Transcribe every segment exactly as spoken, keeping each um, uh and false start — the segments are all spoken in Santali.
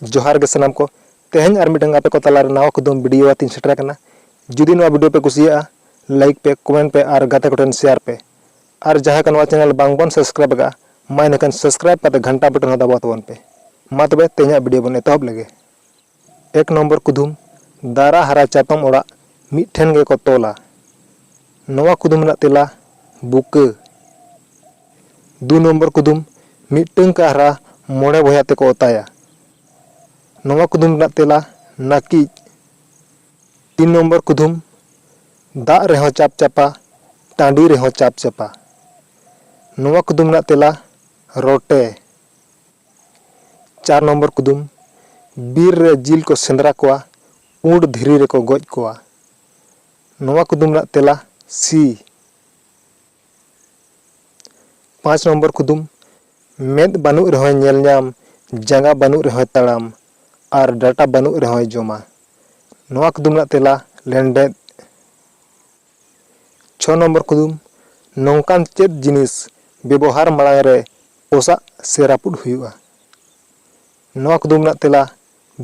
ᱡᱚᱦᱟᱨ ᱜᱮ ᱥᱟᱱᱟᱢ ᱠᱚ᱾ ᱛᱮᱦᱮᱧ ᱟᱨ ᱢᱤᱫᱴᱟᱝ ᱟᱯᱮ ᱠᱚ ᱛᱟᱞᱟᱨᱮ ᱱᱟᱣᱟ ᱠᱩᱫᱩᱢ ᱵᱷᱤᱰᱤᱭᱳ ᱟᱛᱮᱧ ᱥᱮᱴᱮᱨ ᱟᱠᱟᱱᱟ᱾ ᱡᱩᱫᱤ ᱱᱚᱣᱟ ᱵᱷᱤᱰᱤᱭᱳ ᱯᱮ ᱠᱩᱥᱤᱭᱟᱜᱼᱟ, ᱞᱟᱭᱤᱠ ᱯᱮ, ᱠᱚᱢᱮᱱᱴ ᱯᱮ ᱟᱨ ᱜᱟᱛᱮ ᱠᱚᱴᱷᱮᱱ ᱥᱮᱭᱟᱨ ᱯᱮ᱾ ᱟᱨ ᱡᱟᱦᱟᱸᱭ ᱠᱚ ᱱᱚᱣᱟ ᱪᱮᱱᱮᱞ ᱵᱟᱝ ᱵᱚᱱ ᱥᱟᱵᱥᱠᱨᱟᱭᱤᱵ ᱟᱠᱟᱫᱼᱟ, ᱢᱟ ᱮᱱᱠᱷᱟᱱ ᱥᱟᱵᱥᱠᱨᱟᱭᱤᱵ ᱠᱟᱛᱮ ᱜᱷᱟᱱᱴᱟ ᱵᱟᱴᱚᱱ ᱦᱚᱸ ᱫᱟᱵᱟᱣ ᱛᱟᱵᱚᱱ ᱯᱮ᱾ ᱢᱟ ᱛᱚᱵᱮ ᱛᱮᱦᱮᱧᱟᱜ ᱵᱷᱤᱰᱤᱭᱳ ᱵᱚᱱ ᱮᱛᱚᱦᱚᱵ ᱞᱮᱜᱮ᱾ ᱮᱠ ᱱᱚᱢᱵᱚᱨ ᱠᱩᱫᱩᱢ, ᱫᱟᱨᱟ ᱦᱟᱨᱟ ᱪᱟᱛᱚᱢ ᱚᱲᱟᱜ ᱢᱤᱫ ᱴᱷᱮᱱ ᱜᱮᱠᱚ ᱛᱚᱞᱟ᱾ ᱱᱚᱣᱟ ᱠᱩᱫᱩᱢ ᱨᱮᱱᱟᱜ ᱛᱮᱞᱟ ᱵᱩᱠᱟᱹ᱾ ᱫᱩ ᱱᱚᱢᱵᱚᱨ ᱠᱩᱫᱩᱢ, ᱢᱤᱫᱴᱟᱝ ᱠᱟᱦᱨᱟ ᱢᱚᱬᱮ ᱵᱚᱭᱦᱟ ᱛᱮᱠᱚ ᱚᱛᱟᱭᱟ᱾ ᱱᱚᱣᱟ ᱠᱩᱫᱩᱢ ᱨᱮᱱᱟᱜ ᱛᱮᱞᱟ ᱱᱟᱹᱠᱤᱡ᱾ ᱛᱤᱱ ᱱᱚᱢᱵᱚᱨ ᱠᱩᱫᱩᱢ, ᱫᱟᱜ ᱨᱮᱦᱚᱸ ᱪᱟᱯ ᱪᱟᱯᱟ, ᱴᱟᱺᱰᱤ ᱨᱮᱦᱚᱸ ᱪᱟᱯ ᱪᱟᱯᱟ᱾ ᱱᱚᱣᱟ ᱠᱩᱫᱩᱢ ᱨᱮᱱᱟᱜ ᱛᱮᱞᱟ ᱨᱚᱴᱮ᱾ ᱪᱟᱨ ᱱᱚᱢᱵᱚᱨ ᱠᱩᱫᱩᱢ, ᱵᱤᱨ ᱨᱮ ᱡᱤᱞ ᱠᱚ ᱥᱮᱸᱫᱽᱨᱟ ᱠᱚᱣᱟ, ᱯᱩᱸᱰ ᱫᱷᱤᱨᱤ ᱨᱮᱠᱚ ᱜᱚᱡ ᱠᱚᱣᱟ᱾ ᱱᱚᱣᱟ ᱠᱩᱫᱩᱢ ᱨᱮᱱᱟᱜ ᱛᱮᱞᱟ ᱥᱤ᱾ ᱯᱟᱸᱪ ᱱᱚᱢᱵᱚᱨ ᱠᱩᱫᱩᱢ, ᱢᱮᱫ ᱵᱟᱹᱱᱩᱜ ᱨᱮᱦᱚᱸᱭ ᱧᱮᱞ ᱧᱟᱢ, ᱡᱟᱸᱜᱟ ᱵᱟᱹᱱᱩᱜ ᱨᱮᱦᱚᱸᱭ ᱛᱟᱲᱟᱢ, ᱟᱨ ᱰᱟᱴᱟ ᱵᱟᱹᱱᱩᱜ ᱨᱮᱦᱚᱸᱭ ᱡᱚᱢᱟ᱾ ᱱᱚᱣᱟ ᱠᱩᱫᱩᱢ ᱨᱮᱱᱟᱜ ᱛᱮᱞᱟ ᱞᱮᱱᱰᱮᱫ᱾ ᱪᱷᱚ ᱱᱚᱢᱵᱚᱨ ᱠᱩᱫᱩᱢ, ᱱᱚᱝᱠᱟᱱ ᱪᱮᱫ ᱡᱤᱱᱤᱥ ᱵᱮᱵᱚᱦᱟᱨ ᱢᱟᱲᱟᱝ ᱨᱮ ᱯᱚᱥᱟᱜ ᱥᱮ ᱨᱟᱹᱯᱩᱫ ᱦᱩᱭᱩᱜᱼᱟ? ᱱᱚᱣᱟ ᱠᱩᱫᱩᱢ ᱨᱮᱱᱟᱜ ᱛᱮᱞᱟ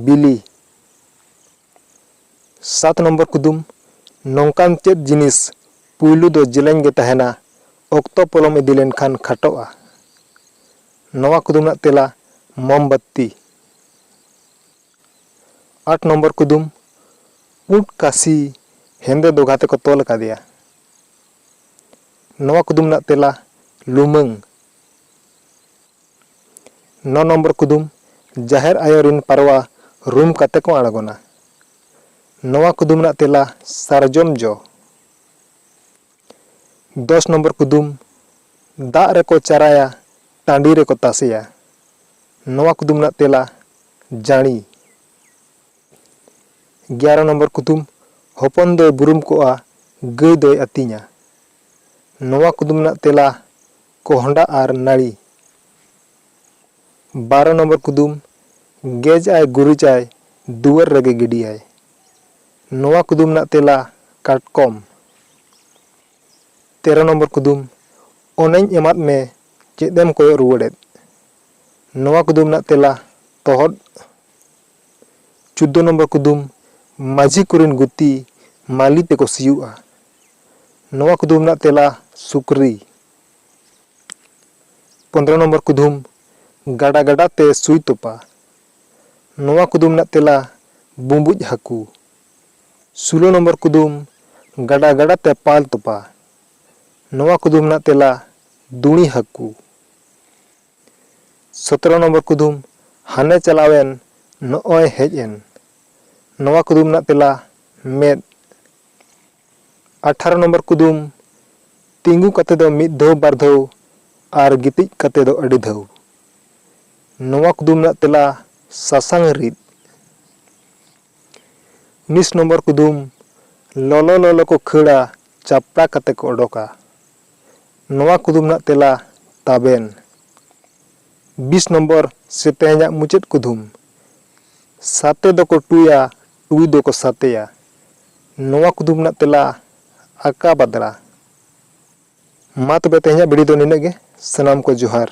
ᱵᱤᱞᱤ᱾ ᱥᱟᱛ ᱱᱚᱢᱵᱚᱨ ᱠᱩᱫᱩᱢ, ᱱᱚᱝᱠᱟᱱ ᱪᱮᱫ ᱡᱤᱱᱤᱥ ᱯᱩᱭᱞᱩ ᱫᱚ ᱡᱮᱞᱮᱧ ᱜᱮ ᱛᱟᱦᱮᱱᱟ, ᱚᱠᱛᱚ ᱯᱚᱞᱚᱢ ᱤᱫᱤ ᱞᱮᱱᱠᱷᱟᱱ ᱠᱷᱟᱴᱚᱜᱼᱟ? ᱱᱚᱣᱟ ᱠᱩᱫᱩᱢ ᱨᱮᱱᱟᱜ ᱛᱮᱞᱟ ᱢᱳᱢᱵᱟᱛᱤ᱾ ᱟᱴ ᱱᱚᱢᱵᱚᱨ ᱠᱩᱫᱩᱢ, ᱯᱩᱸᱰ ᱠᱟᱥᱤ ᱦᱮᱸᱫᱮ ᱫᱚᱜᱷᱟ ᱛᱮᱠᱚ ᱛᱚᱞ ᱟᱠᱟᱫᱮᱭᱟ᱾ ᱱᱚᱣᱟ ᱠᱩᱫᱩᱢ ᱨᱮᱱᱟᱜ ᱛᱮᱞᱟ ᱞᱩᱢᱟᱹᱝ᱾ ᱱᱚ ᱱᱚᱢᱵᱚᱨ ᱠᱩᱫᱩᱢ, ᱡᱟᱦᱮᱨ ᱟᱭᱳ ᱨᱤᱱ ᱯᱟᱨᱣᱟ ᱨᱩᱢ ᱠᱟᱛᱮ ᱠᱚ ᱟᱬᱜᱚᱱᱟ᱾ ᱱᱚᱣᱟ ᱠᱩᱫᱩᱢ ᱨᱮᱱᱟᱜ ᱛᱮᱞᱟ ᱥᱟᱨᱡᱚᱢ ᱡᱚ᱾ ᱫᱚᱥ ᱱᱚᱢᱵᱚᱨ ᱠᱩᱫᱩᱢ, ᱫᱟᱜ ᱨᱮᱠᱚ ᱪᱟᱨᱟᱭᱟ, ᱴᱟᱺᱰᱤ ᱨᱮᱠᱚ ᱛᱟᱥᱮᱭᱟ᱾ ᱱᱚᱣᱟ ᱠᱩᱫᱩᱢ ᱨᱮᱱᱟᱜ ᱛᱮᱞᱟ ᱡᱟᱹᱲᱤ᱾ ᱮᱜᱟᱨᱚ ᱱᱚᱢᱵᱚᱨ ᱠᱩᱫᱩᱢ, ᱦᱚᱯᱚᱱ ᱫᱚᱭ ᱵᱩᱨᱩᱢ ᱠᱚᱜᱼᱟ, ᱜᱟᱹᱭ ᱫᱚᱭ ᱟᱹᱛᱤᱧᱟ᱾ ᱱᱚᱣᱟ ᱠᱩᱫᱩᱢ ᱨᱮᱱᱟᱜ ᱛᱮᱞᱟ ᱠᱚᱦᱰᱟ ᱟᱨ ᱱᱟᱹᱲᱤ᱾ ᱵᱟᱨᱚ ᱱᱚᱢᱵᱚᱨ ᱠᱩᱫᱩᱢ, ᱜᱮᱡ ᱟᱭ ᱜᱩᱨᱤᱡᱟᱭ, ᱫᱩᱣᱟᱹᱨ ᱨᱮᱜᱮ ᱜᱤᱰᱤᱭᱟᱭ᱾ ᱱᱚᱣᱟ ᱠᱩᱫᱩᱢ ᱨᱮᱱᱟᱜ ᱛᱮᱞᱟ ᱠᱟᱴᱠᱚᱢ᱾ ᱛᱮᱨᱚ ᱱᱚᱢᱵᱚᱨ ᱠᱩᱫᱩᱢ, ᱚᱱᱮᱧ ᱮᱢᱟᱫ ᱢᱮ, ᱪᱮᱫ ᱮᱢ ᱠᱚᱭᱚᱜ ᱨᱩᱣᱟᱹᱲᱮᱫ? ᱱᱚᱣᱟ ᱠᱩᱫᱩᱢ ᱨᱮᱱᱟᱜ ᱛᱮᱞᱟ ᱛᱚᱦᱚᱫ᱾ ᱪᱳᱫᱽᱫᱳ ᱱᱚᱢᱵᱚᱨ ᱠᱩᱫᱩᱢ, ᱢᱟᱹᱡᱷᱤ ᱠᱚᱨᱮᱱ ᱜᱩᱛᱤ ᱢᱟᱹᱞᱤ ᱛᱮᱠᱚ ᱥᱤᱭᱳᱜᱼᱟ᱾ ᱱᱚᱣᱟ ᱠᱩᱫᱩᱢ ᱨᱮᱱᱟᱜ ᱛᱮᱞᱟ ᱥᱩᱠᱨᱤ᱾ ᱯᱚᱱᱫᱽᱨᱚ ᱱᱚᱢᱵᱚᱨ ᱠᱩᱫᱩᱢ, ᱜᱟᱰᱟ ᱜᱟᱰᱟ ᱛᱮ ᱥᱩᱭ ᱛᱚᱯᱟ᱾ ᱱᱚᱣᱟ ᱠᱩᱫᱩᱢ ᱨᱮᱱᱟᱜ ᱛᱮᱞᱟ ᱵᱩᱸᱵᱩᱡ ᱦᱟᱹᱠᱩ᱾ ᱥᱳᱞᱳ ᱱᱚᱢᱵᱚᱨ ᱠᱩᱫᱩᱢ, ᱜᱟᱰᱟ ᱜᱟᱰᱟ ᱛᱮ ᱯᱟᱞ ᱛᱚᱯᱟ᱾ ᱱᱚᱣᱟ ᱠᱩᱫᱩᱢ ᱨᱮᱱᱟᱜ ᱛᱮᱞᱟ ᱫᱩᱬᱤ ᱦᱟᱹᱠᱩ᱾ ᱥᱚᱛᱨᱚ ᱱᱚᱢᱵᱚᱨ ᱠᱩᱫᱩᱢ, ᱦᱟᱱᱮ ᱪᱟᱞᱟᱣᱮᱱ ᱱᱚᱜᱼᱚᱭ ᱦᱮᱡ ᱮᱱ᱾ ᱱᱚᱣᱟ ᱠᱩᱫᱩᱢ ᱨᱮᱱᱟᱜ ᱛᱮᱞᱟ ᱢᱮᱫ᱾ ᱟᱴᱷᱟᱨᱚ ᱱᱚᱢᱵᱚᱨ ᱠᱩᱫᱩᱢ, ᱛᱤᱸᱜᱩ ᱠᱟᱛᱮ ᱫᱚ ᱢᱤᱫ ᱫᱷᱟᱣ ᱵᱟᱨ ᱫᱷᱟᱣ ᱟᱨ ᱜᱤᱛᱤᱡ ᱠᱟᱛᱮ ᱫᱚ ᱟᱹᱰᱤ ᱫᱷᱟᱣ᱾ ᱱᱚᱣᱟ ᱠᱩᱫᱩᱢ ᱨᱮᱱᱟᱜ ᱛᱮᱞᱟ ᱥᱟᱥᱟᱝ ᱨᱤᱫ᱾ ᱩᱱᱤᱥ ᱱᱚᱢᱵᱚᱨ ᱠᱩᱫᱩᱢ, ᱞᱚᱞᱚ ᱞᱚᱞᱚ ᱠᱚ ᱠᱷᱟᱹᱲᱟ ᱪᱟᱯᱲᱟ ᱠᱟᱛᱮ ᱠᱚ ᱚᱰᱚᱠᱟ᱾ ᱱᱚᱣᱟ ᱠᱩᱫᱩᱢ ᱨᱮᱱᱟᱜ ᱛᱮᱞᱟ ᱛᱟᱵᱮᱱ᱾ ᱵᱤᱥ ᱱᱚᱢᱵᱚᱨ ᱥᱮ ᱛᱮᱦᱮᱧᱟᱜ ᱢᱩᱪᱟᱹᱫ ᱠᱩᱫᱩᱢ, ᱥᱟᱛᱮ ᱫᱚᱠᱚ ᱴᱩᱭᱟ, ᱴᱩᱭ ᱫᱚᱠᱚ ᱥᱟᱛᱮᱭᱟ᱾ ᱱᱚᱣᱟ ᱠᱩᱫᱩᱢ ᱨᱮᱱᱟᱜ ᱛᱮᱞᱟ ᱟᱠᱟ ᱵᱟᱫᱽᱲᱟ᱾ ᱢᱟ ᱛᱚᱵᱮ ᱛᱮᱦᱮᱧᱟᱜ ᱵᱷᱤᱰᱤᱭᱳ ᱫᱚ ᱱᱤᱱᱟᱹᱜ ᱜᱮ᱾ ᱥᱟᱱᱟᱢ ᱠᱚ ᱡᱚᱦᱟᱨ᱾